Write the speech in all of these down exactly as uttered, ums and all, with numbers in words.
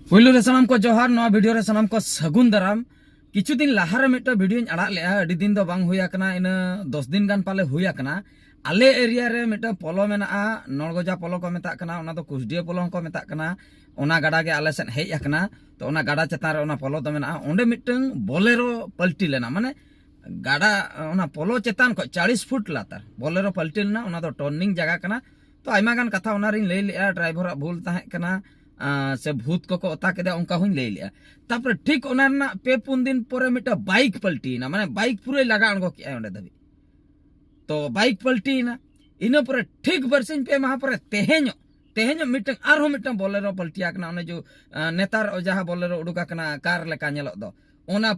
ᱯᱩᱭᱞᱩ ᱨᱮ ᱥᱟᱱᱟᱢ ᱠᱚ ᱡᱚᱦᱟᱨ, ᱱᱚᱣᱟ ᱵᱷᱤᱰᱤᱭᱳ ᱨᱮ ᱥᱟᱱᱟᱢ ᱠᱚ ᱥᱟᱹᱜᱩᱱ ᱫᱟᱨᱟᱢ᱾ ᱠᱤᱪᱷᱩ ᱫᱤᱱ ᱞᱟᱦᱟ ᱨᱮ ᱢᱤᱫᱴᱟᱝ ᱵᱷᱤᱰᱤᱭᱳᱧ ᱟᱲᱟᱜ ᱞᱮᱜᱼᱟ, ᱟᱹᱰᱤ ᱫᱤᱱ ᱫᱚ ᱵᱟᱝ ᱦᱩᱭ ᱟᱠᱟᱱᱟ, ᱤᱱᱟᱹ ᱫᱚᱥ ᱫᱤᱱ ᱜᱟᱱ ᱯᱟᱞᱮ ᱦᱩᱭ ᱟᱠᱟᱱᱟ᱾ ᱟᱞᱮ ᱮᱨᱤᱭᱟ ᱨᱮ ᱢᱤᱫᱴᱟᱝ ᱯᱚᱞᱚ ᱢᱮᱱᱟᱜᱼᱟ, ᱱᱚᱲᱜᱚᱡᱟ ᱯᱚᱞᱚ ᱠᱚ ᱢᱮᱛᱟᱜ ᱠᱟᱱᱟ, ᱚᱱᱟ ᱫᱚ ᱠᱩᱥᱰᱤᱭᱟᱹ ᱯᱚᱞᱚ ᱦᱚᱸᱠᱚ ᱢᱮᱛᱟᱜ ᱠᱟᱱᱟ᱾ ᱚᱱᱟ ᱜᱟᱰᱟ ᱜᱮ ᱟᱞᱮ ᱥᱮᱫ ᱦᱮᱡ ᱟᱠᱟᱱᱟ, ᱛᱚ ᱚᱱᱟ ᱜᱟᱰᱟ ᱪᱮᱛᱟᱱ ᱨᱮ ᱚᱱᱟ ᱯᱚᱞᱚ ᱫᱚ ᱢᱮᱱᱟᱜᱼᱟ᱾ ᱚᱸᱰᱮ ᱢᱤᱫᱴᱟᱝ ᱵᱚᱞᱮᱨᱳ ᱯᱟᱞᱴᱤ ᱞᱮᱱᱟ, ᱢᱟᱱᱮ ᱜᱟᱰᱟ, ᱚᱱᱟ ᱯᱚᱞᱚ ᱪᱮᱛᱟᱱ ᱠᱷᱚᱱ ᱪᱟᱞᱤᱥ ᱯᱷᱩᱴ ᱞᱟᱛᱟᱨ ᱵᱚᱞᱮᱨᱳ ᱯᱟᱞᱴᱤ ᱞᱮᱱᱟ᱾ ᱚᱱᱟ ᱫᱚ ᱴᱚᱨᱱᱤᱝ ᱡᱟᱭᱜᱟ ᱠᱟᱱᱟ᱾ ᱛᱚ ᱟᱭᱢᱟ ᱜᱟᱱ ᱠᱟᱛᱷᱟ ᱚᱱᱟ ᱨᱤᱧ ᱞᱟᱹᱭ ᱞᱮᱜᱼᱟ, ᱰᱨᱟᱭᱵᱷᱟᱨᱟᱜ ᱵᱷᱩᱞ ᱛᱟᱦᱮᱸ ᱠᱟᱱᱟ, ᱟᱸ, ᱥᱮ ᱵᱷᱩᱛ ᱠᱚᱠᱚ ᱚᱛᱟ ᱠᱮᱫᱟ, ᱚᱱᱠᱟ ᱦᱚᱸᱧ ᱞᱟᱹᱭ ᱞᱮᱜᱼᱟ᱾ ᱛᱟᱨᱯᱚᱨᱮ ᱴᱷᱤᱠ ᱚᱱᱟ ᱨᱮᱱᱟᱜ ᱯᱮ ᱯᱩᱱ ᱫᱤᱱ ᱯᱚᱨᱮ ᱢᱤᱫᱴᱟᱝ ᱵᱟᱭᱤᱠ ᱯᱟᱞᱴᱤᱭᱮᱱᱟ, ᱢᱟᱱᱮ ᱵᱟᱭᱤᱠ ᱯᱩᱨᱟᱹᱭ ᱞᱟᱜᱟ ᱟᱬᱜᱚ ᱠᱮᱜᱼᱟᱭ ᱚᱸᱰᱮ ᱫᱷᱟᱹᱵᱤᱡ᱾ ᱛᱚ ᱵᱟᱭᱤᱠ ᱯᱟᱞᱴᱤᱭᱮᱱᱟ, ᱤᱱᱟᱹ ᱯᱚᱨᱮ ᱴᱷᱤᱠ ᱵᱟᱨᱥᱤᱧ ᱯᱮ ᱢᱟᱦᱟ ᱯᱚᱨᱮ ᱛᱮᱦᱮᱧᱚᱜ, ᱛᱮᱦᱮᱧᱚᱜ ᱢᱤᱫᱴᱟᱝ ᱟᱨᱦᱚᱸ ᱢᱤᱫᱴᱟᱝ ᱵᱚᱞᱮᱨᱳ ᱯᱟᱞᱴᱤ ᱟᱠᱟᱱᱟ᱾ ᱚᱱᱮ ᱡᱚ, ᱟᱸ, ᱱᱮᱛᱟᱨ ᱡᱟᱦᱟᱸ ᱵᱚᱞᱮᱨᱳ ᱩᱰᱩᱠ ᱟᱠᱟᱱᱟ ᱠᱟᱨ ᱞᱮᱠᱟ ᱧᱮᱞᱚᱜ ᱫᱚ, ᱚᱱᱟ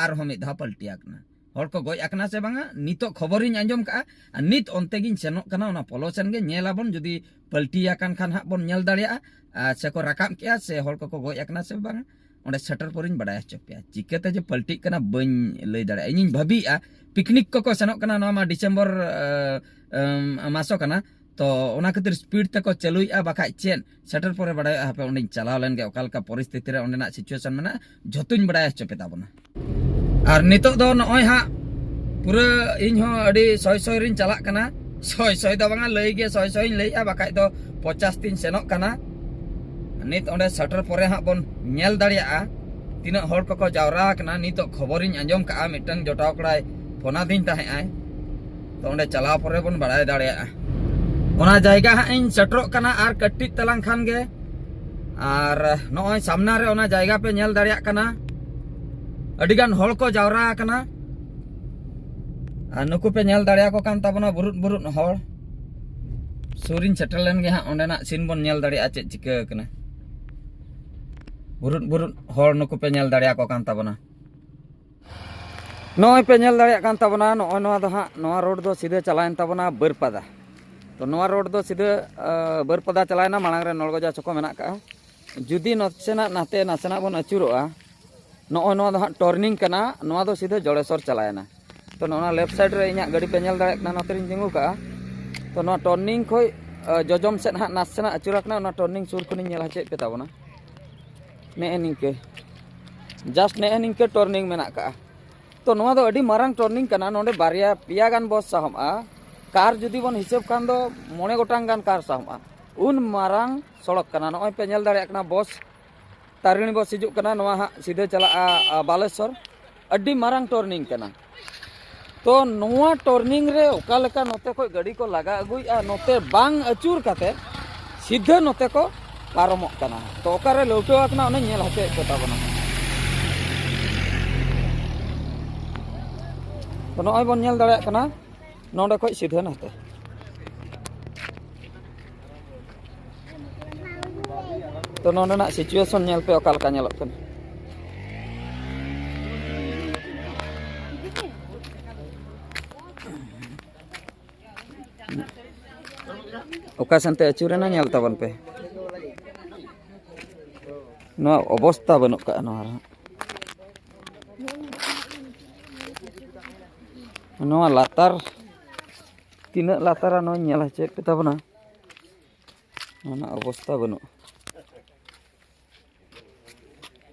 ᱟᱨᱦᱚᱸ ᱢᱤᱫ ᱫᱷᱟᱣ ᱯᱟᱞᱴᱤ ᱟᱠᱟᱱᱟ᱾ ᱦᱚᱲ ᱠᱚ ᱜᱚᱡ ᱟᱠᱟᱱᱟ ᱥᱮ ᱵᱟᱝᱟ, ᱱᱤᱛᱚᱜ ᱠᱷᱚᱵᱚᱨᱤᱧ ᱟᱸᱡᱚᱢ ᱠᱟᱜᱼᱟ᱾ ᱟᱨ ᱱᱤᱛ ᱚᱱᱛᱮ ᱜᱤᱧ ᱥᱮᱱᱚᱜ ᱠᱟᱱᱟ, ᱚᱱᱟ ᱯᱚᱞᱚ ᱥᱮᱱ ᱜᱮ ᱧᱮᱞ ᱟᱵᱚᱱ, ᱡᱩᱫᱤ ᱯᱟᱞᱴᱤ ᱟᱠᱟᱱ ᱠᱷᱟᱱ ᱦᱟᱸᱜ ᱵᱚᱱ ᱧᱮᱞ ᱫᱟᱲᱮᱭᱟᱜᱼᱟ, ᱟᱨ ᱥᱮᱠᱚ ᱨᱟᱠᱟᱵ ᱠᱮᱜᱼᱟ ᱥᱮ ᱦᱚᱲ ᱠᱚᱠᱚ ᱜᱚᱡ ᱟᱠᱟᱱᱟ ᱥᱮ ᱵᱟᱝᱟ᱾ ᱚᱸᱰᱮ ᱥᱮᱴᱮᱨ ᱯᱚᱨᱮᱧ ᱵᱟᱲᱟᱭ ᱦᱚᱪᱚ ᱯᱮᱭᱟ᱾ ᱪᱤᱠᱟᱹᱛᱮ ᱡᱮ ᱯᱟᱞᱴᱤᱜ ᱠᱟᱱᱟ ᱵᱟᱹᱧ ᱞᱟᱹᱭ ᱫᱟᱲᱮᱭᱟᱜᱼᱟ᱾ ᱤᱧᱤᱧ ᱵᱷᱟᱹᱵᱤᱭᱮᱜᱼᱟ, ᱯᱤᱠᱱᱤᱠ ᱠᱚᱠᱚ ᱥᱮᱱᱚᱜ ᱠᱟᱱᱟ, ᱱᱚᱣᱟ ᱢᱟ ᱰᱤᱥᱮᱢᱵᱚᱨ, ᱟᱸ, ᱟᱸ, ᱢᱟᱥᱚ ᱠᱟᱱᱟ᱾ ᱛᱚ ᱚᱱᱟ ᱠᱷᱟᱹᱛᱤᱨ ᱥᱯᱤᱰ ᱛᱮᱠᱚ ᱪᱟᱹᱞᱩᱭᱮᱜᱼᱟ, ᱵᱟᱠᱷᱟᱡ ᱪᱮᱫ, ᱥᱮᱴᱮᱨ ᱯᱚᱨᱮ ᱵᱟᱲᱟᱭᱚᱜᱼᱟ᱾ ᱦᱟᱯᱮ ᱚᱸᱰᱮᱧ ᱪᱟᱞᱟᱣ ᱞᱮᱱ ᱜᱮ, ᱚᱠᱟ ᱞᱮᱠᱟ ᱯᱚᱨᱤᱥᱛᱷᱤᱛᱤ ᱨᱮ ᱚᱸᱰᱮᱱᱟᱜ ᱥᱤᱪᱩᱭᱮᱥᱚᱱ ᱢᱮᱱᱟᱜᱼᱟ, ᱡᱷᱚᱛᱚᱧ ᱵᱟᱲᱟᱭ ᱦᱚᱪᱚ ᱯᱮ ᱛᱟᱵᱚᱱᱟ᱾ ᱟᱨ ᱱᱤᱛᱚᱜ ᱫᱚ ᱱᱚᱜᱼᱚᱭ ᱦᱟᱸᱜ ᱯᱩᱨᱟᱹ ᱤᱧ ᱦᱚᱸ ᱟᱹᱰᱤ ᱥᱚᱭ ᱥᱚᱭ ᱨᱤᱧ ᱪᱟᱞᱟᱜ ᱠᱟᱱᱟ᱾ ᱥᱚᱭ ᱥᱚᱭ ᱫᱚ ᱵᱟᱝᱟ, ᱞᱟᱹᱭ ᱜᱮ ᱥᱚᱭ ᱥᱚᱭᱤᱧ ᱞᱟᱹᱭᱮᱜᱼᱟ, ᱵᱟᱠᱷᱟᱡ ᱫᱚ ᱯᱚᱪᱟᱥ ᱛᱤᱧ ᱥᱮᱱᱚᱜ ᱠᱟᱱᱟ᱾ ᱱᱤᱛ ᱚᱸᱰᱮ ᱥᱮᱴᱮᱨ ᱯᱚᱨᱮ ᱦᱟᱸᱜ ᱵᱚᱱ ᱧᱮᱞ ᱫᱟᱲᱮᱭᱟᱜᱼᱟ ᱛᱤᱱᱟᱹᱜ ᱦᱚᱲ ᱠᱚᱠᱚ ᱡᱟᱣᱨᱟ ᱟᱠᱟᱱᱟ᱾ ᱱᱤᱛᱚᱜ ᱠᱷᱚᱵᱚᱨᱤᱧ ᱟᱸᱡᱚᱢ ᱠᱟᱜᱼᱟ, ᱢᱤᱫᱴᱟᱝ ᱡᱚᱴᱟᱣ ᱠᱚᱲᱟᱭ ᱯᱷᱳᱱ ᱟᱹᱫᱤᱧ ᱛᱟᱦᱮᱸᱜ ᱟᱭ᱾ ᱛᱚ ᱚᱸᱰᱮ ᱪᱟᱞᱟᱣ ᱯᱚᱨᱮ ᱵᱚᱱ ᱵᱟᱲᱟᱭ ᱫᱟᱲᱮᱭᱟᱜᱼᱟ᱾ ᱚᱱᱟ ᱡᱟᱭᱜᱟ ᱦᱟᱸᱜ ᱤᱧ ᱥᱮᱴᱮᱨᱚᱜ ᱠᱟᱱᱟ ᱟᱨ ᱠᱟᱹᱴᱤᱡ ᱛᱟᱞᱟᱝ ᱠᱷᱟᱱ ᱜᱮ᱾ ᱟᱨ ᱱᱚᱜᱼᱚᱭ ᱥᱟᱢᱱᱟ ᱨᱮ ᱚᱱᱟ ᱡᱟᱭᱜᱟ ᱯᱮ ᱧᱮᱞ ᱫᱟᱲᱮᱭᱟᱜ ᱠᱟᱱᱟ, ᱟᱹᱰᱤ ᱜᱟᱱ ᱦᱚᱲ ᱠᱚ ᱡᱟᱣᱨᱟ ᱟᱠᱟᱱᱟ᱾ ᱟᱨ ᱱᱩᱠᱩ ᱯᱮ ᱧᱮᱞ ᱫᱟᱲᱮᱭᱟᱠᱚ ᱠᱟᱱ ᱛᱟᱵᱚᱱᱟ, ᱵᱩᱨᱩᱫ ᱵᱩᱨᱩᱫ ᱦᱚᱲ᱾ ᱥᱩᱨᱤᱧ ᱥᱮᱴᱮᱨ ᱞᱮᱱ ᱜᱮ ᱦᱟᱸᱜ, ᱚᱸᱰᱮᱱᱟᱜ ᱥᱤᱱ ᱵᱚᱱ ᱧᱮᱞ ᱫᱟᱲᱮᱭᱟᱜᱼᱟ, ᱪᱮᱫ ᱪᱤᱠᱟᱹ ᱟᱠᱟᱱᱟ᱾ ᱵᱩᱨᱩᱫ ᱵᱩᱨᱩᱫ ᱦᱚᱲ ᱱᱩᱠᱩ ᱯᱮ ᱧᱮᱞ ᱫᱟᱲᱮᱭᱟᱠᱚ ᱠᱟᱱ ᱛᱟᱵᱚᱱᱟ᱾ ᱱᱚᱜᱼᱚᱭ ᱯᱮ ᱧᱮᱞ ᱫᱟᱲᱮᱭᱟᱜ ᱠᱟᱱ ᱛᱟᱵᱚᱱᱟ, ᱱᱚᱜᱼᱚᱭ ᱱᱚᱣᱟ ᱫᱚ ᱦᱟᱸᱜ, ᱱᱚᱣᱟ ᱨᱳᱰ ᱫᱚ ᱥᱤᱫᱷᱟᱹ ᱪᱟᱞᱟᱣᱮᱱ ᱛᱟᱵᱚᱱᱟ ᱵᱟᱹᱨᱯᱟᱫᱟ᱾ ᱛᱚ ᱱᱚᱣᱟ ᱨᱳᱰ ᱫᱚ ᱥᱤᱫᱷᱟᱹ, ᱟᱸ, ᱵᱟᱹᱨᱯᱟᱫᱟ ᱪᱟᱞᱟᱣᱮᱱᱟ, ᱢᱟᱲᱟᱝ ᱨᱮ ᱱᱚᱲᱜᱚᱡᱟ ᱪᱚᱠᱚ ᱢᱮᱱᱟᱜ ᱠᱟᱜᱼᱟ᱾ ᱡᱩᱫᱤ ᱱᱟᱥᱮᱱᱟᱜ ᱱᱟᱛᱮ ᱱᱟᱥᱮᱱᱟᱜ ᱵᱚᱱ ᱟᱹᱪᱩᱨᱚᱜᱼᱟ, ᱱᱚᱜᱼᱚᱭ ᱱᱚᱣᱟ ᱫᱚ ᱦᱟᱸᱜ ᱴᱚᱨᱱᱤᱝ ᱠᱟᱱᱟ, ᱱᱚᱣᱟ ᱫᱚ ᱥᱤᱫᱷᱟᱹ ᱡᱚᱲᱮᱥᱚᱨ ᱪᱟᱞᱟᱣᱮᱱᱟ᱾ ᱛᱚ ᱱᱚᱜᱼᱚ ᱱᱚᱣᱟ ᱞᱮᱯᱷᱴ ᱥᱟᱭᱤᱰ ᱨᱮ ᱤᱧᱟᱹᱜ ᱜᱟᱹᱰᱤ ᱯᱮ ᱧᱮᱞ ᱫᱟᱲᱮᱭᱟᱜ ᱠᱟᱱᱟ, ᱱᱚᱛᱮ ᱨᱤᱧ ᱛᱤᱸᱜᱩ ᱠᱟᱜᱼᱟ᱾ ᱛᱚ ᱱᱚᱣᱟ ᱴᱚᱨᱱᱤᱝ ᱠᱷᱚᱡ, ᱟᱸ, ᱡᱚᱡᱚᱢ ᱥᱮᱫ ᱦᱟᱸᱜ ᱱᱟᱥᱮᱱᱟᱜ ᱟᱹᱪᱩᱨ ᱟᱠᱟᱱᱟ, ᱚᱱᱟ ᱴᱚᱨᱱᱤᱝ ᱥᱩᱨ ᱠᱷᱚᱱᱤᱧ ᱧᱮᱞ ᱦᱚᱪᱚᱭᱮᱫ ᱯᱮ ᱛᱟᱵᱚᱱᱟ᱾ ᱱᱮᱜᱼᱮ ᱱᱤᱝᱠᱟᱹ, just ᱱᱮᱜᱼᱮ ᱱᱤᱝᱠᱟᱹ turning ᱢᱮᱱᱟᱜ ᱠᱟᱜᱼᱟ᱾ ᱛᱚ ᱱᱚᱣᱟ ᱫᱚ ᱟᱹᱰᱤ ᱢᱟᱨᱟᱝ turning ᱠᱟᱱᱟ᱾ ᱱᱚᱰᱮ ᱵᱟᱨᱭᱟ ᱯᱮᱭᱟ ᱜᱟᱱ ᱵᱚᱥ ᱥᱟᱦᱚᱵᱼᱟ᱾ ᱠᱟᱨ ᱡᱩᱫᱤ ᱵᱚᱱ ᱦᱤᱥᱟᱹᱵ ᱠᱷᱟᱱ ᱫᱚ ᱢᱚᱬᱮ ᱜᱚᱴᱟᱝ ᱜᱟᱱ ᱠᱟᱨ ᱥᱟᱦᱚᱵᱼᱟ᱾ ᱩᱱ ᱢᱟᱨᱟᱝ ᱥᱚᱲᱚᱠ ᱠᱟᱱᱟ᱾ ᱱᱚᱜᱼᱚᱭ ᱯᱮ ᱧᱮᱞ ᱫᱟᱲᱮᱭᱟᱜ ᱠᱟᱱᱟ, ᱵᱚᱥ, ᱛᱟᱨᱤᱬᱤ ᱵᱚᱥ ᱦᱤᱡᱩᱜ ᱠᱟᱱᱟ, ᱱᱚᱣᱟ ᱦᱟᱸᱜ ᱥᱤᱫᱷᱟᱹ ᱪᱟᱞᱟᱜᱼᱟ, ᱟ, ᱵᱟᱞᱮᱥᱚᱨ᱾ ᱟᱹᱰᱤ ᱢᱟᱨᱟᱝ turning ᱠᱟᱱᱟ᱾ ᱛᱚ ᱱᱚᱣᱟ turning ᱨᱮ ᱚᱠᱟ ᱞᱮᱠᱟ ᱱᱚᱛᱮ ᱠᱷᱚᱡ ᱜᱟᱹᱰᱤ ᱠᱚ ᱞᱟᱜᱟ ᱟᱹᱜᱩᱭᱮᱫᱼᱟ, ᱱᱚᱛᱮ ᱵᱟᱝ ᱟᱹᱪᱩᱨ ᱠᱟᱛᱮ ᱥᱤᱫᱷᱟᱹ ᱱᱚᱛᱮ ᱠᱚ ᱯᱟᱨᱚᱢᱚᱜ ᱠᱟᱱᱟ᱾ ᱛᱚ ᱚᱠᱟᱨᱮ ᱞᱟᱹᱣᱴᱟᱹᱣ ᱟᱠᱟᱱᱟ, ᱚᱱᱟ ᱧᱮᱞ ᱦᱚᱪᱚᱭᱮᱫ ᱠᱚ ᱛᱟᱵᱚᱱᱟ᱾ ᱛᱚ ᱱᱚᱜᱼᱚᱭ ᱵᱚᱱ ᱧᱮᱞ ᱫᱟᱲᱮᱭᱟᱜ ᱠᱟᱱᱟ, ᱱᱚᱰᱮ ᱠᱷᱚᱡ ᱥᱤᱫᱷᱟᱹ ᱱᱟᱛᱮ᱾ ᱛᱚ ᱱᱚᱰᱮᱱᱟᱜ situation ᱧᱮᱞ ᱯᱮ ᱚᱠᱟ ᱞᱮᱠᱟ ᱧᱮᱞᱚᱜ ᱠᱟᱱᱟ᱾ ᱚᱠᱟ ᱥᱮᱱᱛᱮ ᱟᱹᱪᱩᱨᱮᱱᱟ ᱧᱮᱞ ᱛᱟᱵᱚᱱ ᱯᱮ᱾ ᱱᱚᱣᱟ ᱚᱵᱚᱥᱛᱟ ᱵᱟᱹᱱᱩᱜ ᱠᱟᱜᱼᱟ ᱱᱚᱣᱟ ᱨᱮᱦᱚᱸ᱾ ᱱᱚᱣᱟ ᱞᱟᱛᱟᱨ ᱛᱤᱱᱟᱹᱜ ᱞᱟᱛᱟᱨᱟ ᱱᱚᱣᱟ ᱧᱮᱞ ᱦᱚᱪᱚᱭᱮᱫ ᱯᱮ ᱛᱟᱵᱚᱱᱟ᱾ ᱱᱚᱣᱟ ᱨᱮᱱᱟᱜ ᱚᱵᱚᱥᱛᱟ ᱵᱟᱹᱱᱩᱜᱼᱟ᱾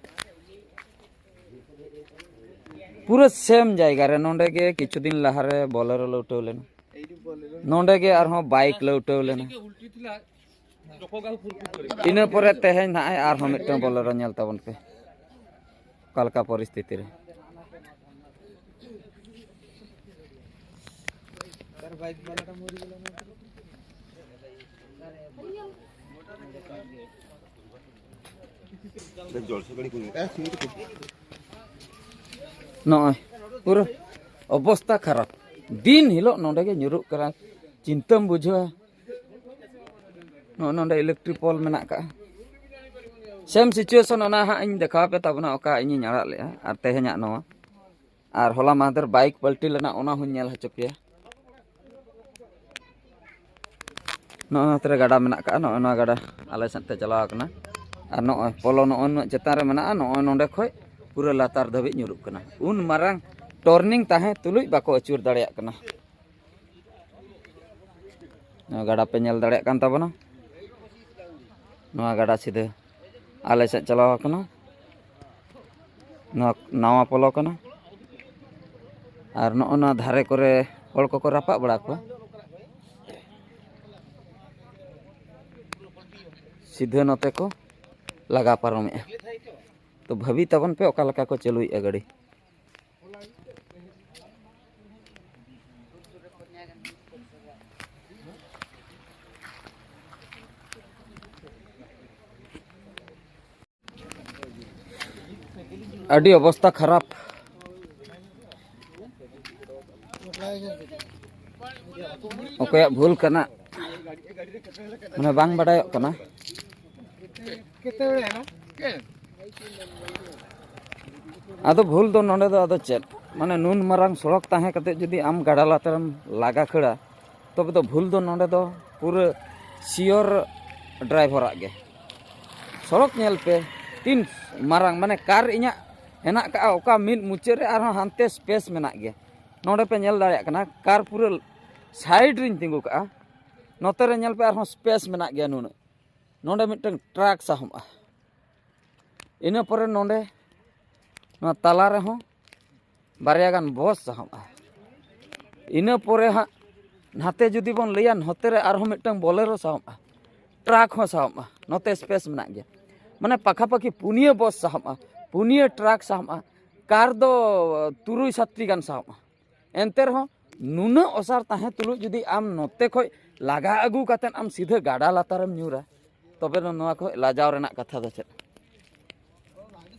ᱯᱩᱨᱟᱹ same ᱡᱟᱭᱜᱟ ᱨᱮ ᱱᱚᱰᱮ ᱜᱮ ᱠᱤᱪᱷᱩ ᱫᱤᱱ ᱞᱟᱦᱟᱨᱮ ᱵᱚᱞᱮᱨᱳ ᱞᱟᱹᱣᱴᱟᱹᱣ ᱞᱮᱱᱟ, ᱱᱚᱰᱮ ᱜᱮ ᱟᱨᱦᱚᱸ ᱵᱟᱭᱤᱠ ᱞᱟᱹᱣᱴᱟᱹᱣ ᱞᱮᱱᱟ᱾ ᱤᱱᱟᱹ ᱯᱚᱨᱮ ᱛᱮᱦᱮᱧ ᱱᱟᱦᱟᱜ ᱟᱨᱦᱚᱸ ᱢᱤᱫᱴᱟᱝ ᱵᱚᱞᱮᱨᱳ ᱧᱮᱞ ᱛᱟᱵᱚᱱ ᱯᱮ ᱚᱠᱟ ᱞᱮᱠᱟ ᱯᱚᱨᱤᱥᱛᱷᱤᱛᱤ ᱨᱮ᱾ ᱱᱚᱜᱼᱚᱭ ᱯᱩᱨᱟᱹ ᱚᱵᱚᱥᱛᱟ ᱠᱷᱟᱨᱟᱯ᱾ ᱫᱤᱱ ᱦᱤᱞᱳᱜ ᱱᱚᱰᱮ ᱜᱮ ᱧᱩᱨᱩᱜ ᱠᱟᱱᱟ, ᱪᱤᱱᱛᱟᱹᱢ ᱵᱩᱡᱷᱟᱹᱣᱟ᱾ ᱱᱚᱜᱼᱚ ᱱᱚᱰᱮ electric pole ᱢᱮᱱᱟᱜ ᱠᱟᱜᱼᱟ᱾ Same situation ᱚᱱᱟ ᱦᱟᱸᱜ ᱤᱧ ᱫᱮᱠᱷᱟᱣ ᱟᱯᱮ ᱛᱟᱵᱚᱱᱟ, ᱚᱠᱟ ᱤᱧᱤᱧ ᱟᱲᱟᱜ ᱞᱮᱜᱼᱟ ᱟᱨ ᱛᱮᱦᱮᱧᱟᱜ ᱱᱚᱣᱟ᱾ ᱟᱨ ᱦᱚᱞᱟ ᱢᱟᱦᱫᱮᱨ ᱵᱟᱭᱤᱠ ᱯᱟᱞᱴᱤ ᱞᱮᱱᱟ, ᱚᱱᱟ ᱦᱚᱸᱧ ᱧᱮᱞ ᱦᱚᱪᱚ ᱯᱮᱭᱟ᱾ ᱱᱚᱜᱼᱚᱭ ᱱᱚᱛᱮ ᱨᱮ ᱜᱟᱰᱟ ᱢᱮᱱᱟᱜ ᱠᱟᱜᱼᱟ, ᱱᱚᱜᱼᱚᱭ ᱱᱚᱣᱟ ᱜᱟᱰᱟ ᱟᱞᱮ ᱥᱮᱫ ᱛᱮ ᱪᱟᱞᱟᱣ ᱠᱟᱱᱟ᱾ ᱟᱨ ᱱᱚᱜᱼᱚᱭ ᱯᱚᱞᱚ ᱱᱚᱜᱼᱚᱭ ᱱᱩᱱᱟᱹᱜ ᱪᱮᱛᱟᱱ ᱨᱮ ᱢᱮᱱᱟᱜᱼᱟ, ᱱᱚᱜᱼᱚᱭ ᱱᱚᱸᱰᱮ ᱠᱷᱚᱡ ᱯᱩᱨᱟᱹ ᱞᱟᱛᱟᱨ ᱫᱷᱟᱹᱵᱤᱡ ᱧᱩᱨᱩᱜ ᱠᱟᱱᱟ᱾ ᱩᱱ ᱢᱟᱨᱟᱝ turning ᱛᱟᱦᱮᱸ ᱛᱩᱞᱩᱡ ᱵᱟᱠᱚ ᱟᱹᱪᱩᱨ ᱫᱟᱲᱮᱭᱟᱜ ᱠᱟᱱᱟ᱾ ᱱᱚᱣᱟ ᱜᱟᱰᱟ ᱯᱮ ᱧᱮᱞ ᱫᱟᱲᱮᱭᱟᱜ ᱠᱟᱱ ᱛᱟᱵᱚᱱᱟ, ᱱᱚᱣᱟ ᱜᱟᱰᱟ ᱥᱤᱫᱷᱟᱹ᱾ ᱟᱞᱮ ᱥᱮᱫ ᱪᱟᱞᱟᱣ ᱟᱠᱟᱱᱟ᱾ ᱱᱚᱣᱟ ᱱᱟᱣᱟ ᱯᱚᱞᱚ ᱠᱟᱱᱟ᱾ ᱟᱨ ᱱᱚᱜᱼᱚ ᱱᱚᱣᱟ ᱫᱷᱟᱨᱮ ᱠᱚᱨᱮ ᱦᱚᱲ ᱠᱚᱠᱚ ᱨᱟᱯᱟᱜ ᱵᱟᱲᱟ ᱠᱚᱣᱟ᱾ ᱥᱤᱫᱷᱟᱹ ᱱᱚᱛᱮ ᱠᱚ ᱞᱟᱜᱟ ᱯᱟᱨᱚᱢᱮᱜᱼᱟ᱾ ᱛᱚ ᱵᱷᱟᱹᱵᱤ ᱛᱟᱵᱚᱱ ᱯᱮ ᱚᱠᱟ ᱞᱮᱠᱟ ᱠᱚ ᱪᱟᱹᱞᱩᱭᱮᱜᱼᱟ ᱜᱟᱹᱰᱤ᱾ ᱟᱹᱰᱤ ᱚᱵᱚᱥᱛᱷᱟ ᱠᱷᱟᱨᱟᱯ᱾ ᱚᱠᱚᱭᱟᱜ ᱵᱷᱩᱞ ᱠᱟᱱᱟ, ᱢᱟᱱᱮ, ᱵᱟᱝ ᱵᱟᱰᱟᱭᱚᱜ ᱠᱟᱱᱟ᱾ ᱟᱫᱚ ᱵᱷᱩᱞ ᱫᱚ ᱱᱚᱰᱮ ᱫᱚ ᱟᱫᱚ ᱪᱮᱫ? ᱢᱟᱱᱮ, ᱱᱩᱱ ᱢᱟᱨᱟᱝ ᱥᱚᱲᱚᱠ ᱛᱟᱦᱮᱸ ᱠᱟᱛᱮ ᱡᱩᱫᱤ ᱟᱢ ᱜᱟᱰᱟ ᱞᱟᱛᱟᱨᱮᱢ ᱞᱟᱜᱟ ᱠᱷᱟᱹᱲᱟ, ᱛᱚᱵᱮ ᱫᱚ ᱵᱷᱩᱞ ᱫᱚ ᱱᱚᱰᱮ ᱫᱚ ᱯᱩᱨᱟᱹ ᱥᱤᱭᱳᱨ ᱰᱨᱟᱭᱵᱷᱟᱨᱟᱜ ᱜᱮ᱾ ᱥᱚᱲᱚᱠ ᱧᱮᱞ ᱯᱮ, ᱛᱤᱱ ᱢᱟᱨᱟᱝ, ᱢᱟᱱᱮ, ᱠᱟᱨ ᱤᱧᱟᱹᱜ ᱦᱮᱱᱟᱜ ᱠᱟᱜᱼᱟ, ᱚᱠᱟ ᱢᱤᱫ ᱢᱩᱪᱟᱹᱫ ᱨᱮ ᱟᱨᱦᱚᱸ ᱦᱟᱱᱛᱮ ᱥᱯᱮᱥ ᱢᱮᱱᱟᱜ ᱜᱮᱭᱟ᱾ ᱱᱚᱰᱮ ᱯᱮ ᱧᱮᱞ ᱫᱟᱲᱮᱭᱟᱜ ᱠᱟᱱᱟ, ᱠᱟᱨ ᱯᱩᱨᱟᱹ ᱥᱟᱭᱤᱰ ᱨᱤᱧ ᱛᱤᱸᱜᱩ ᱠᱟᱜᱼᱟ᱾ ᱱᱚᱛᱮ ᱨᱮ ᱧᱮᱞ ᱯᱮ, ᱟᱨᱦᱚᱸ ᱥᱯᱮᱥ ᱢᱮᱱᱟᱜ ᱜᱮᱭᱟ ᱱᱩᱱᱟᱹᱜ᱾ ᱱᱚᱰᱮ ᱢᱤᱫᱴᱟᱝ ᱴᱨᱟᱠ ᱥᱟᱦᱚᱵᱼᱟ᱾ ᱤᱱᱟᱹ ᱯᱚᱨᱮ ᱱᱚᱰᱮ ᱱᱚᱣᱟ ᱛᱟᱞᱟ ᱨᱮᱦᱚᱸ ᱵᱟᱨᱭᱟ ᱜᱟᱱ ᱵᱚᱥ ᱥᱟᱦᱚᱵᱼᱟ᱾ ᱤᱱᱟᱹ ᱯᱚᱨᱮ ᱦᱟᱸᱜ ᱱᱟᱛᱮ ᱡᱩᱫᱤ ᱵᱚᱱ ᱞᱟᱹᱭᱟ, ᱱᱚᱛᱮ ᱨᱮ ᱟᱨᱦᱚᱸ ᱢᱤᱫᱴᱟᱝ ᱵᱚᱞᱮᱨᱳ ᱥᱟᱦᱚᱵᱼᱟ, ᱴᱨᱟᱠ ᱦᱚᱸ ᱥᱟᱦᱚᱵᱼᱟ, ᱱᱚᱛᱮ ᱥᱯᱮᱥ ᱢᱮᱱᱟᱜ ᱜᱮᱭᱟ᱾ ᱢᱟᱱᱮ, ᱯᱟᱠᱷᱟᱯᱟᱠᱷᱤ ᱯᱩᱱᱭᱟᱹ ᱵᱚᱥ ᱥᱟᱦᱚᱵᱼᱟ, ᱯᱩᱱᱭᱟᱹ ᱴᱨᱟᱠ ᱥᱟᱦᱚᱵᱼᱟ, ᱠᱟᱨ ᱫᱚ ᱛᱩᱨᱩᱭ ᱥᱟᱛᱴᱤ ᱜᱟᱱ ᱥᱟᱦᱚᱵᱼᱟ᱾ ᱮᱱᱛᱮ ᱨᱮᱦᱚᱸ ᱱᱩᱱᱟᱹᱜ ᱚᱥᱟᱨ ᱛᱟᱦᱮᱸ ᱛᱩᱞᱩᱡ ᱡᱩᱫᱤ ᱟᱢ ᱱᱚᱛᱮ ᱠᱷᱚᱡ ᱞᱟᱜᱟ ᱟᱹᱜᱩ ᱠᱟᱛᱮᱫ ᱟᱢ ᱥᱤᱫᱷᱟᱹ ᱜᱟᱰᱟ ᱞᱟᱛᱟᱨᱮᱢ ᱧᱩᱨᱟ, ᱛᱚᱵᱮ ᱫᱚ ᱱᱚᱣᱟ ᱠᱷᱚᱡ ᱞᱟᱡᱟᱣ ᱨᱮᱱᱟᱜ ᱠᱟᱛᱷᱟ ᱫᱚ ᱪᱮᱫ?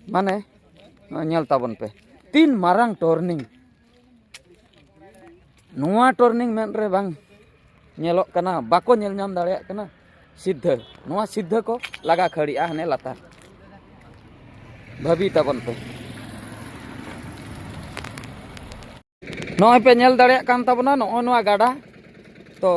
ᱢᱟᱱᱮ, ᱱᱚᱜᱼᱚᱭ ᱧᱮᱞ ᱛᱟᱵᱚᱱ ᱯᱮ, ᱛᱤᱱ ᱢᱟᱨᱟᱝ ᱴᱚᱨᱱᱤᱝ᱾ ᱱᱚᱣᱟ ᱴᱚᱨᱱᱤᱝ ᱢᱮᱫ ᱨᱮ ᱵᱟᱝ ᱧᱮᱞᱚᱜ ᱠᱟᱱᱟ, ᱵᱟᱠᱚ ᱧᱮᱞ ᱧᱟᱢ ᱫᱟᱲᱮᱭᱟᱜ ᱠᱟᱱᱟ᱾ ᱥᱤᱫᱷᱟᱹ, ᱱᱚᱣᱟ ᱥᱤᱫᱷᱟᱹ ᱠᱚ ᱞᱟᱜᱟ ᱠᱷᱟᱹᱲᱤᱜᱼᱟ ᱦᱟᱱᱮ ᱞᱟᱛᱟᱨ᱾ ᱵᱷᱟᱹᱵᱤ ᱛᱟᱵᱚᱱ ᱯᱮ᱾ ᱱᱚᱜᱼᱚᱭ ᱯᱮ ᱧᱮᱞ ᱫᱟᱲᱮᱭᱟᱜ ᱠᱟᱱ ᱛᱟᱵᱚᱱᱟ, ᱱᱚᱜᱼᱚᱭ ᱱᱚᱣᱟ ᱜᱟᱰᱟ᱾ ᱛᱚ,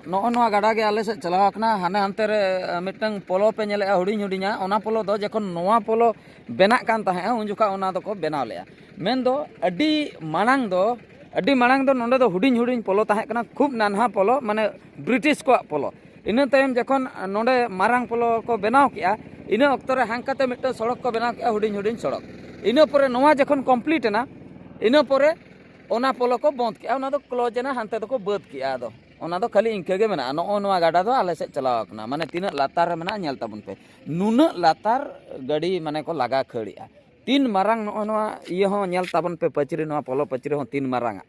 ᱱᱚᱜᱼᱚ ᱱᱚᱣᱟ ᱜᱟᱰᱟ ᱜᱮ ᱟᱞᱮ ᱥᱮᱫ ᱪᱟᱞᱟᱣ ᱟᱠᱟᱱᱟ᱾ ᱦᱟᱱᱮ ᱦᱟᱱᱛᱮ ᱨᱮ, ᱟᱸ, ᱢᱤᱫᱴᱟᱝ ᱯᱚᱞᱚ ᱯᱮ ᱧᱮᱞᱮᱜᱼᱟ, ᱦᱩᱰᱤᱧ ᱦᱩᱰᱤᱧᱟ᱾ ᱚᱱᱟ ᱯᱚᱞᱚ ᱫᱚ ᱡᱚᱠᱷᱚᱱ ᱱᱚᱣᱟ ᱯᱚᱞᱚ ᱵᱮᱱᱟᱜ ᱠᱟᱱ ᱛᱟᱦᱮᱸᱜᱼᱟ, ᱩᱱ ᱡᱚᱠᱷᱟᱜ ᱚᱱᱟ ᱫᱚᱠᱚ ᱵᱮᱱᱟᱣ ᱞᱮᱜᱼᱟ᱾ ᱢᱮᱱᱫᱚ ᱟᱹᱰᱤ ᱢᱟᱲᱟᱝ ᱫᱚ, ᱟᱹᱰᱤ ᱢᱟᱲᱟᱝ ᱫᱚ ᱱᱚᱰᱮ ᱫᱚ ᱦᱩᱰᱤᱧ ᱦᱩᱰᱤᱧ ᱯᱚᱞᱚ ᱛᱟᱦᱮᱸ ᱠᱟᱱᱟ, ᱠᱷᱩᱵ ᱱᱟᱱᱦᱟ ᱯᱚᱞᱚ, ᱢᱟᱱᱮ ᱵᱨᱤᱴᱤᱥ ᱠᱚᱣᱟᱜ ᱯᱚᱞᱚ᱾ ᱤᱱᱟᱹ ᱛᱟᱭᱚᱢ ᱡᱚᱠᱷᱚᱱ ᱱᱚᱰᱮ ᱢᱟᱨᱟᱝ ᱯᱚᱞᱚ ᱠᱚ ᱵᱮᱱᱟᱣ ᱠᱮᱜᱼᱟ, ᱤᱱᱟᱹ ᱚᱠᱛᱚ ᱨᱮ ᱦᱟᱱᱠᱟᱛᱮ ᱢᱤᱫᱴᱟᱝ ᱥᱚᱲᱚᱠ ᱠᱚ ᱵᱮᱱᱟᱣ ᱠᱮᱜᱼᱟ, ᱦᱩᱰᱤᱧ ᱦᱩᱰᱤᱧ ᱥᱚᱲᱚᱠ᱾ ᱤᱱᱟᱹ ᱯᱚᱨᱮ ᱱᱚᱣᱟ ᱡᱚᱠᱷᱚᱱ ᱠᱚᱢᱯᱞᱤᱴ ᱮᱱᱟ, ᱤᱱᱟᱹ ᱯᱚᱨᱮ ᱚᱱᱟ ᱯᱚᱞᱚ ᱠᱚ ᱵᱚᱸᱫᱽ ᱠᱮᱜᱼᱟ, ᱚᱱᱟ ᱫᱚ ᱠᱞᱳᱡᱽ ᱮᱱᱟ, ᱦᱟᱱᱛᱮ ᱫᱚᱠᱚ ᱵᱟᱹᱫᱽ ᱠᱮᱜᱼᱟ᱾ ᱟᱫᱚ ᱚᱱᱟ ᱫᱚ ᱠᱷᱟᱹᱞᱤ ᱤᱱᱠᱟᱹ ᱜᱮ ᱢᱮᱱᱟᱜᱼᱟ᱾ ᱱᱚᱜᱼᱚ ᱱᱚᱣᱟ ᱜᱟᱰᱟ ᱫᱚ ᱟᱞᱮ ᱥᱮᱫ ᱪᱟᱞᱟᱣ ᱟᱠᱟᱱᱟ, ᱢᱟᱱᱮ ᱛᱤᱱᱟᱹᱜ ᱞᱟᱛᱟᱨ ᱨᱮ ᱢᱮᱱᱟᱜᱼᱟ, ᱧᱮᱞ ᱛᱟᱵᱚᱱ ᱯᱮ᱾ ᱱᱩᱱᱟᱹᱜ ᱞᱟᱛᱟᱨ ᱜᱟᱹᱰᱤ ᱢᱟᱱᱮ ᱠᱚ ᱞᱟᱜᱟ ᱠᱷᱟᱹᱲᱮᱜᱼᱟ᱾ ᱛᱤᱱ ᱢᱟᱨᱟᱝ ᱱᱚᱜᱼᱚ ᱱᱚᱣᱟ ᱤᱭᱟᱹ ᱦᱚᱸ ᱧᱮᱞ ᱛᱟᱵᱚᱱ ᱯᱮ, ᱯᱟᱹᱪᱨᱤ, ᱱᱚᱣᱟ ᱯᱚᱞᱚ ᱯᱟᱹᱪᱨᱤ ᱦᱚᱸ ᱛᱤᱱ ᱢᱟᱨᱟᱝᱟ᱾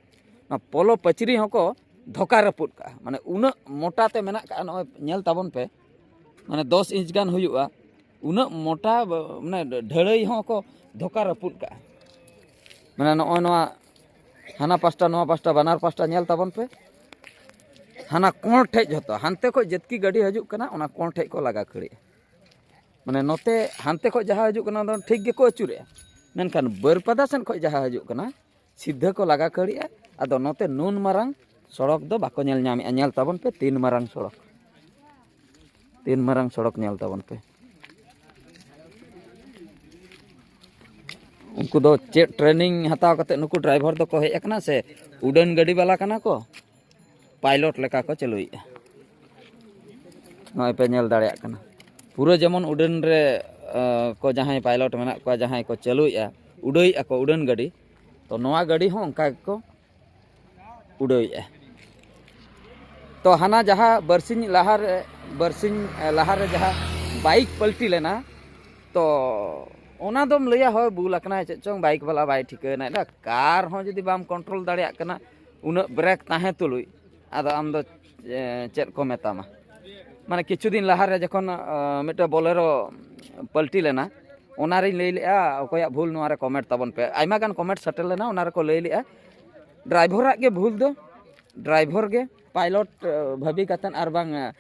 ᱱᱚᱣᱟ ᱯᱚᱞᱚ ᱯᱟᱹᱪᱨᱤ ᱦᱚᱸᱠᱚ ᱫᱷᱚᱠᱟ ᱨᱟᱹᱯᱩᱫ ᱠᱟᱜᱼᱟ, ᱢᱟᱱᱮ ᱩᱱᱟᱹᱜ ᱢᱚᱴᱟ ᱛᱮ ᱢᱮᱱᱟᱜ ᱠᱟᱜᱼᱟ᱾ ᱱᱚᱜᱼᱚᱭ ᱧᱮᱞ ᱛᱟᱵᱚᱱ ᱯᱮ, ᱢᱟᱱᱮ ᱫᱚᱥ ᱤᱧᱪ ᱜᱟᱱ ᱦᱩᱭᱩᱜᱼᱟ, ᱩᱱᱟᱹᱜ ᱢᱚᱴᱟ ᱵ-, ᱢᱟᱱᱮ ᱰᱷᱟᱹᱲᱟᱹᱭ ᱦᱚᱸ ᱠᱚ ᱫᱷᱚᱠᱟ ᱨᱟᱹᱯᱩᱫ ᱠᱟᱜᱼᱟ᱾ ᱢᱟᱱᱮ ᱱᱚᱜᱼᱚᱭ ᱱᱚᱣᱟ ᱦᱟᱱᱟ ᱯᱟᱥᱴᱟ ᱱᱚᱣᱟ ᱯᱟᱥᱴᱟ ᱵᱟᱱᱟᱨ ᱯᱟᱥᱴᱟ ᱧᱮᱞ ᱛᱟᱵᱚᱱ ᱯᱮ, ᱦᱟᱱᱟ ᱠᱚᱬ ᱴᱷᱮᱡ ᱡᱷᱚᱛᱚ, ᱦᱟᱱᱛᱮ ᱠᱷᱚᱡ ᱡᱮᱛᱠᱤ ᱜᱟᱹᱰᱤ ᱦᱤᱡᱩᱜ ᱠᱟᱱᱟ, ᱚᱱᱟ ᱠᱚᱬ ᱴᱷᱮᱡ ᱠᱚ ᱞᱟᱜᱟ ᱠᱷᱟᱹᱲᱮᱜᱼᱟ᱾ ᱢᱟᱱᱮ ᱱᱚᱛᱮ ᱦᱟᱱᱛᱮ ᱠᱷᱚᱡ ᱡᱟᱦᱟᱸ ᱦᱤᱡᱩᱜ ᱠᱟᱱᱟ, ᱚᱱᱟ ᱫᱚ ᱴᱷᱤᱠ ᱜᱮᱠᱚ ᱟᱹᱪᱩᱨᱮᱜᱼᱟ, ᱢᱮᱱᱠᱷᱟᱱ ᱵᱟᱹᱨᱯᱟᱫᱟ ᱥᱮᱱ ᱠᱷᱚᱡ ᱡᱟᱦᱟᱸ ᱦᱤᱡᱩᱜ ᱠᱟᱱᱟ, ᱥᱤᱫᱷᱟᱹ ᱠᱚ ᱞᱟᱜᱟ ᱠᱷᱟᱹᱲᱮᱜᱼᱟ᱾ ᱟᱫᱚ ᱱᱚᱛᱮ ᱱᱩᱱ ᱢᱟᱨᱟᱝ ᱥᱚᱲᱚᱠ ᱫᱚ ᱵᱟᱠᱚ ᱧᱮᱞ ᱧᱟᱢᱮᱜᱼᱟ᱾ ᱧᱮᱞ ᱛᱟᱵᱚᱱ ᱯᱮ, ᱛᱤᱱ ᱢᱟᱨᱟᱝ ᱥᱚᱲᱚᱠ, ᱛᱤᱱ ᱢᱟᱨᱟᱝ ᱥᱚᱲᱚᱠ ᱧᱮᱞ ᱛᱟᱵᱚᱱ ᱯᱮ᱾ ᱩᱱᱠᱩ ᱫᱚ ᱪᱮᱫ ᱴᱨᱮᱱᱤᱝ ᱦᱟᱛᱟᱣ ᱠᱟᱛᱮ ᱱᱩᱠᱩ ᱰᱨᱟᱭᱵᱷᱟᱨ ᱫᱚᱠᱚ ᱦᱮᱡ ᱟᱠᱟᱱᱟ ᱥᱮ ᱩᱰᱟᱹᱱ ᱜᱟᱹᱰᱤ ᱵᱟᱞᱟ ᱠᱟᱱᱟ ᱠᱚ? ᱯᱟᱭᱞᱚᱴ ᱞᱮᱠᱟ ᱠᱚ ᱪᱟᱹᱞᱩᱭᱮᱫᱼᱟ᱾ ᱱᱚᱜᱼᱚᱭ ᱯᱮ ᱧᱮᱞ ᱫᱟᱲᱮᱭᱟᱜ ᱠᱟᱱᱟ, ᱯᱩᱨᱟᱹ ᱡᱮᱢᱚᱱ ᱩᱰᱟᱹᱱ ᱨᱮ, ᱟᱸ, ᱠᱚ ᱡᱟᱦᱟᱸᱭ ᱯᱟᱭᱞᱚᱴ ᱢᱮᱱᱟᱜ ᱠᱚᱣᱟ, ᱡᱟᱦᱟᱸᱭ ᱠᱚ ᱪᱟᱹᱞᱩᱭᱮᱫᱼᱟ, ᱩᱰᱟᱹᱭᱮᱫᱼᱟ ᱠᱚ ᱩᱰᱟᱹᱱ ᱜᱟᱹᱰᱤ, ᱛᱚ ᱱᱚᱣᱟ ᱜᱟᱹᱰᱤ ᱦᱚᱸ ᱚᱱᱠᱟ ᱜᱮᱠᱚ ᱩᱰᱟᱹᱣᱮᱫᱼᱟ᱾ ᱛᱚ ᱦᱟᱱᱟ ᱡᱟᱦᱟᱸ ᱵᱟᱨᱥᱤᱧ ᱞᱟᱦᱟᱨᱮ, ᱵᱟᱨᱥᱤᱧ, ᱮ, ᱞᱟᱦᱟᱨᱮ ᱡᱟᱦᱟᱸ ᱵᱟᱭᱤᱠ ᱯᱟᱞᱴᱤ ᱞᱮᱱᱟ, ᱛᱚ ᱚᱱᱟ ᱫᱚᱢ ᱞᱟᱹᱭᱟ ᱦᱳᱭ ᱵᱩᱞ ᱟᱠᱟᱱᱟᱭ ᱪᱮᱫ ᱪᱚᱝ, ᱵᱟᱭᱤᱠ ᱵᱟᱞᱟ ᱵᱟᱭ ᱴᱷᱤᱠᱟᱹᱭᱮᱱᱟ᱾ ᱮᱴᱟᱜ ᱠᱟᱨ ᱦᱚᱸ ᱡᱩᱫᱤ ᱵᱟᱢ ᱠᱚᱱᱴᱨᱳᱞ ᱫᱟᱲᱮᱭᱟᱜ ᱠᱟᱱᱟ, ᱩᱱᱟᱹᱜ ᱵᱨᱮᱠ ᱛᱟᱦᱮᱸ ᱛᱩᱞᱩᱡ, ᱟᱫᱚ ᱟᱢ ᱫᱚ, ᱮ, ᱪᱮᱫ ᱠᱚ ᱢᱮᱛᱟᱢᱟ? ᱢᱟᱱᱮ ᱠᱤᱪᱷᱩ ᱫᱤᱱ ᱞᱟᱦᱟᱨᱮ ᱡᱚᱠᱷᱚᱱ, ᱟ, ᱢᱤᱫᱴᱮᱱ ᱵᱚᱞᱮᱨᱳ ᱯᱟᱞᱴᱤ ᱞᱮᱱᱟ, ᱚᱱᱟᱨᱤᱧ ᱞᱟᱹᱭ ᱞᱮᱜᱼᱟ, ᱚᱠᱚᱭᱟᱜ ᱵᱷᱩᱞ ᱱᱚᱣᱟ ᱨᱮ ᱠᱚᱢᱮᱱᱴ ᱛᱟᱵᱚᱱ ᱯᱮ᱾ ᱟᱭᱢᱟ ᱜᱟᱱ ᱠᱚᱢᱮᱱᱴ ᱥᱮᱴᱮᱨ ᱞᱮᱱᱟ, ᱚᱱᱟ ᱨᱮᱠᱚ ᱞᱟᱹᱭ ᱞᱮᱜᱼᱟ, ᱰᱨᱟᱭᱵᱷᱚᱨᱟᱜ ᱜᱮ ᱵᱷᱩᱞ ᱫᱚ, ᱰᱨᱟᱭᱵᱷᱚᱨ ᱜᱮ ᱯᱟᱭᱞᱚᱴ, ᱮ, ᱵᱷᱟᱹᱵᱤ ᱠᱟᱛᱮᱫ ᱟᱨ ᱵᱟᱝ, ᱮ,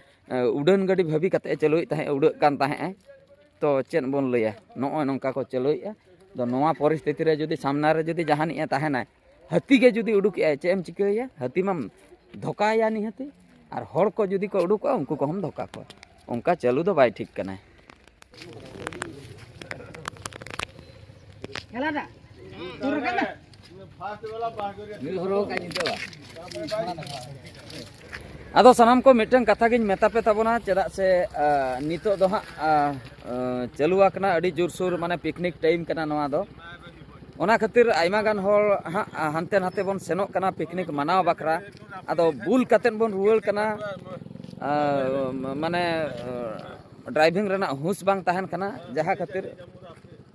ᱩᱰᱟᱹᱱ ᱜᱟᱹᱰᱤ ᱵᱷᱟᱹᱵᱤ ᱠᱟᱛᱮᱫ ᱮ ᱪᱟᱹᱞᱩᱭᱮᱫ ᱛᱟᱦᱮᱸᱫ, ᱩᱰᱟᱹᱜ ᱠᱟᱱ ᱛᱟᱦᱮᱸᱫ ᱮ᱾ ᱛᱚ ᱪᱮᱫ ᱵᱚᱱ ᱞᱟᱹᱭᱟ, ᱱᱚᱜᱼᱚᱭ ᱱᱚᱝᱠᱟ ᱠᱚ ᱪᱟᱹᱞᱩᱭᱮᱫᱼᱟ᱾ ᱛᱚ ᱱᱚᱣᱟ ᱯᱚᱨᱤᱥᱛᱷᱤᱛᱤ ᱨᱮ ᱡᱩᱫᱤ ᱥᱟᱢᱱᱟ ᱨᱮ ᱡᱩᱫᱤ ᱡᱟᱦᱟᱱᱤᱡ ᱮ ᱛᱟᱦᱮᱱᱟᱭ, ᱦᱟᱹᱛᱤ ᱜᱮ ᱡᱩᱫᱤ ᱩᱰᱩᱠᱮᱜᱼᱟᱭ, ᱪᱮᱫ ᱮᱢ ᱪᱤᱠᱟᱹᱭᱟ? ᱦᱟᱹᱛᱤ ᱢᱟᱢ ᱫᱷᱚᱠᱟᱭᱟ ᱱᱤᱦᱟᱹᱛᱤ, ᱟᱨ ᱦᱚᱲ ᱠᱚ ᱡᱩᱫᱤ ᱠᱚ ᱩᱰᱩᱠᱚᱜᱼᱟ, ᱩᱱᱠᱩ ᱠᱚᱦᱚᱸᱢ ᱫᱷᱚᱠᱟ ᱠᱚᱣᱟ᱾ ᱚᱱᱠᱟ ᱪᱟᱹᱞᱩ ᱫᱚ ᱵᱟᱭ ᱴᱷᱤᱠ ᱠᱟᱱᱟᱭ᱾ ᱟᱫᱚ ᱥᱟᱱᱟᱢ ᱠᱚ ᱢᱤᱫᱴᱟᱝ ᱠᱟᱛᱷᱟ ᱜᱤᱧ ᱢᱮᱛᱟ ᱯᱮ ᱛᱟᱵᱚᱱᱟ, ᱪᱮᱫᱟᱜ ᱥᱮ ᱱᱤᱛᱚᱜ ᱫᱚ ᱦᱟᱸᱜ ᱪᱟᱹᱞᱩ ᱟᱠᱟᱱᱟ ᱟᱹᱰᱤ ᱡᱳᱨᱥᱳᱨ, ᱢᱟᱱᱮ ᱯᱤᱠᱱᱤᱠ ᱴᱟᱭᱤᱢ ᱠᱟᱱᱟ ᱱᱚᱣᱟ ᱫᱚ᱾ ᱚᱱᱟ ᱠᱷᱟᱹᱛᱤᱨ ᱟᱭᱢᱟ ᱜᱟᱱ ᱦᱚᱲ ᱦᱟᱸᱜ ᱦᱟᱱᱛᱮ ᱱᱟᱛᱮ ᱵᱚᱱ ᱥᱮᱱᱚᱜ ᱠᱟᱱᱟ ᱯᱤᱠᱱᱤᱠ ᱢᱟᱱᱟᱣ ᱵᱟᱠᱷᱨᱟ᱾ ᱟᱫᱚ ᱵᱩᱞ ᱠᱟᱛᱮᱫ ᱵᱚᱱ ᱨᱩᱣᱟᱹᱲ ᱠᱟᱱᱟ᱾ ᱢᱟᱱᱮ ᱰᱨᱟᱭᱵᱷᱤᱝ ᱨᱮᱱᱟᱜ ᱦᱩᱸᱥ ᱵᱟᱝ ᱛᱟᱦᱮᱱ ᱠᱟᱱᱟ, ᱡᱟᱦᱟᱸ ᱠᱷᱟᱹᱛᱤᱨ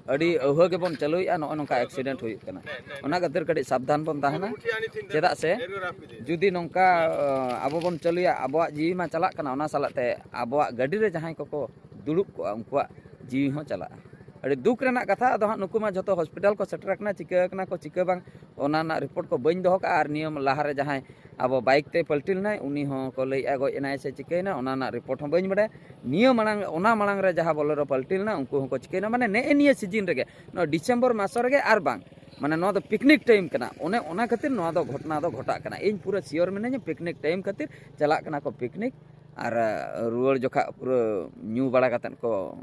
ᱟᱹᱰᱤ ᱟᱹᱣᱦᱟᱹ ᱜᱮᱵᱚᱱ ᱪᱟᱹᱞᱩᱭᱮᱫᱼᱟ, ᱱᱚᱜᱼᱚ ᱱᱚᱝᱠᱟ ᱮᱠᱥᱤᱰᱮᱱᱴ ᱦᱩᱭᱩᱜ ᱠᱟᱱᱟ᱾ ᱚᱱᱟ ᱠᱷᱟᱹᱛᱤᱨ ᱠᱟᱹᱴᱤᱡ ᱥᱟᱵᱫᱷᱟᱱ ᱵᱚᱱ ᱛᱟᱦᱮᱱᱟ᱾ ᱪᱮᱫᱟᱜ ᱥᱮ ᱡᱩᱫᱤ ᱱᱚᱝᱠᱟ ᱟᱵᱚ ᱵᱚᱱ ᱪᱟᱹᱞᱩᱭᱟ, ᱟᱵᱚᱣᱟᱜ ᱡᱤᱣᱤ ᱢᱟ ᱪᱟᱞᱟᱜ ᱠᱟᱱᱟ, ᱚᱱᱟ ᱥᱟᱞᱟᱜ ᱛᱮ ᱟᱵᱚᱣᱟᱜ ᱜᱟᱹᱰᱤ ᱨᱮ ᱡᱟᱦᱟᱸᱭ ᱠᱚᱠᱚ ᱫᱩᱲᱩᱵ ᱠᱚᱜᱼᱟ, ᱩᱱᱠᱩᱣᱟᱜ ᱡᱤᱣᱤ ᱦᱚᱸ ᱪᱟᱞᱟᱜᱼᱟ᱾ ᱟᱹᱰᱤ ᱫᱩᱠ ᱨᱮᱱᱟᱜ ᱠᱟᱛᱷᱟ᱾ ᱟᱫᱚ ᱦᱟᱸᱜ ᱱᱩᱠᱩ ᱢᱟ ᱡᱷᱚᱛᱚ ᱦᱚᱥᱯᱤᱴᱟᱞ ᱠᱚ ᱥᱮᱴᱮᱨ ᱟᱠᱟᱱᱟ, ᱪᱤᱠᱟᱹ ᱟᱠᱟᱱᱟ ᱠᱚ ᱪᱤᱠᱟᱹ ᱵᱟᱝ, ᱚᱱᱟ ᱨᱮᱱᱟᱜ ᱨᱤᱯᱳᱨᱴ ᱠᱚ ᱵᱟᱹᱧ ᱫᱚᱦᱚ ᱠᱟᱜᱼᱟ᱾ ᱟᱨ ᱱᱤᱭᱟᱹ ᱞᱟᱦᱟᱨᱮ ᱡᱟᱦᱟᱸᱭ ᱟᱵᱚ ᱵᱟᱭᱤᱠ ᱛᱮ ᱯᱟᱞᱴᱤ ᱞᱮᱱᱟᱭ, ᱩᱱᱤ ᱦᱚᱸ ᱠᱚ ᱞᱟᱹᱭᱮᱫᱼᱟ ᱜᱚᱡ ᱮᱱᱟᱭ ᱥᱮ ᱪᱤᱠᱟᱹᱭᱮᱱᱟ, ᱚᱱᱟ ᱨᱮᱱᱟᱜ ᱨᱤᱯᱳᱨᱴ ᱦᱚᱸ ᱵᱟᱹᱧ ᱵᱟᱲᱟᱭᱟ᱾ ᱱᱤᱭᱟᱹ ᱢᱟᱲᱟᱝ, ᱚᱱᱟ ᱢᱟᱲᱟᱝ ᱨᱮ ᱡᱟᱦᱟᱸ ᱵᱚᱞᱮᱨᱳ ᱯᱟᱞᱴᱤ ᱞᱮᱱᱟ, ᱩᱱᱠᱩ ᱦᱚᱸᱠᱚ ᱪᱤᱠᱟᱹᱭᱮᱱᱟ᱾ ᱢᱟᱱᱮ ᱱᱮᱜᱼᱮ ᱱᱤᱭᱟᱹ ᱥᱤᱡᱤᱱ ᱨᱮᱜᱮ, ᱱᱚᱣᱟ ᱰᱤᱥᱮᱢᱵᱚᱨ ᱢᱟᱥ ᱨᱮᱜᱮ, ᱟᱨ ᱵᱟᱝ, ᱢᱟᱱᱮ ᱱᱚᱣᱟ ᱫᱚ ᱯᱤᱠᱱᱤᱠ ᱴᱟᱭᱤᱢ ᱠᱟᱱᱟ, ᱚᱱᱮ ᱚᱱᱟ ᱠᱷᱟᱹᱛᱤᱨ ᱱᱚᱣᱟ ᱫᱚ ᱜᱷᱚᱴᱚᱱᱟ ᱫᱚ ᱜᱷᱚᱴᱟᱜ ᱠᱟᱱᱟ᱾ ᱤᱧ ᱯᱩᱨᱟᱹ ᱥᱤᱭᱳᱨ ᱢᱤᱱᱟᱹᱧᱟ ᱯᱤᱠᱱᱤᱠ ᱴᱟᱭᱤᱢ ᱠᱷᱟᱹᱛᱤᱨ ᱪᱟᱞᱟᱜ ᱠᱟᱱᱟ ᱠᱚ ᱯᱤᱠᱱᱤᱠ, ᱟᱨ ᱨᱩᱣᱟᱹᱲ ᱡᱚᱠᱷᱟ ᱯᱩᱨᱟᱹ ᱧᱩ ᱵᱟᱲᱟ ᱠᱟᱛᱮᱫ ᱠᱚ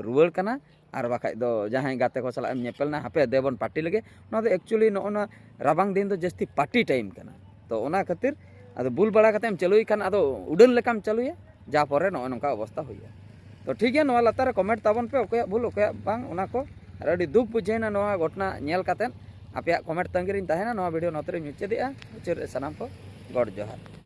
ᱨᱩᱣᱟᱹᱲ ᱠᱟᱱᱟ᱾ ᱟᱨ ᱵᱟᱠᱷᱟᱡ ᱫᱚ ᱡᱟᱦᱟᱸᱭ ᱜᱟᱛᱮ ᱠᱚ ᱥᱟᱞᱟᱜ ᱮᱢ ᱧᱮᱯᱮᱞ ᱮᱱᱟ, ᱦᱟᱯᱮ ᱫᱮ ᱵᱚᱱ ᱯᱟᱨᱴᱤ ᱞᱮᱜᱮ᱾ ᱱᱚᱣᱟ ᱫᱚ ᱮᱠᱪᱩᱭᱮᱞᱤ ᱱᱚᱜᱼᱚ ᱱᱚᱣᱟ ᱨᱟᱵᱟᱝ ᱫᱤᱱ ᱫᱚ ᱡᱟᱹᱥᱛᱤ ᱯᱟᱨᱴᱤ ᱴᱟᱭᱤᱢ ᱠᱟᱱᱟ᱾ ᱛᱚ ᱚᱱᱟ ᱠᱷᱟᱹᱛᱤᱨ ᱟᱫᱚ ᱵᱩᱞ ᱵᱟᱲᱟ ᱠᱟᱛᱮ ᱮᱢ ᱪᱟᱹᱞᱩᱭ ᱠᱷᱟᱱ ᱟᱫᱚ ᱩᱰᱟᱹᱱ ᱞᱮᱠᱟᱢ ᱪᱟᱹᱞᱩᱭᱟ, ᱡᱟ ᱯᱚᱨᱮ ᱱᱚᱜᱼᱚ ᱱᱚᱝᱠᱟ ᱚᱵᱚᱥᱛᱟ ᱦᱩᱭᱩᱜᱼᱟ᱾ ᱛᱚ ᱴᱷᱤᱠ ᱜᱮᱭᱟ, ᱱᱚᱣᱟ ᱞᱟᱛᱟᱨ ᱨᱮ ᱠᱚᱢᱮᱱᱴ ᱛᱟᱵᱚᱱ ᱯᱮ, ᱚᱠᱚᱭᱟᱜ ᱵᱷᱩᱞ ᱚᱠᱚᱭᱟᱜ ᱵᱟᱝ, ᱚᱱᱟ ᱠᱚ᱾ ᱟᱨ ᱟᱹᱰᱤ ᱫᱩᱠ ᱵᱩᱡᱷᱟᱹᱣᱮᱱᱟ ᱱᱚᱣᱟ ᱜᱷᱚᱴᱚᱱᱟ ᱧᱮᱞ ᱠᱟᱛᱮᱫ᱾ ᱟᱯᱮᱭᱟᱜ ᱠᱚᱢᱮᱱᱴ ᱛᱟᱺᱜᱤ ᱨᱤᱧ ᱛᱟᱦᱮᱱᱟ᱾ ᱱᱚᱣᱟ ᱵᱷᱤᱰᱤᱭᱳ ᱱᱚᱛᱮ ᱨᱤᱧ ᱢᱩᱪᱟᱹᱫᱮᱜᱼᱟ᱾ ᱢᱩᱪᱟᱹᱫ ᱨᱮ ᱥᱟᱱᱟᱢ ᱠᱚ ᱜᱚᱰ ᱡᱚᱦᱟᱨ᱾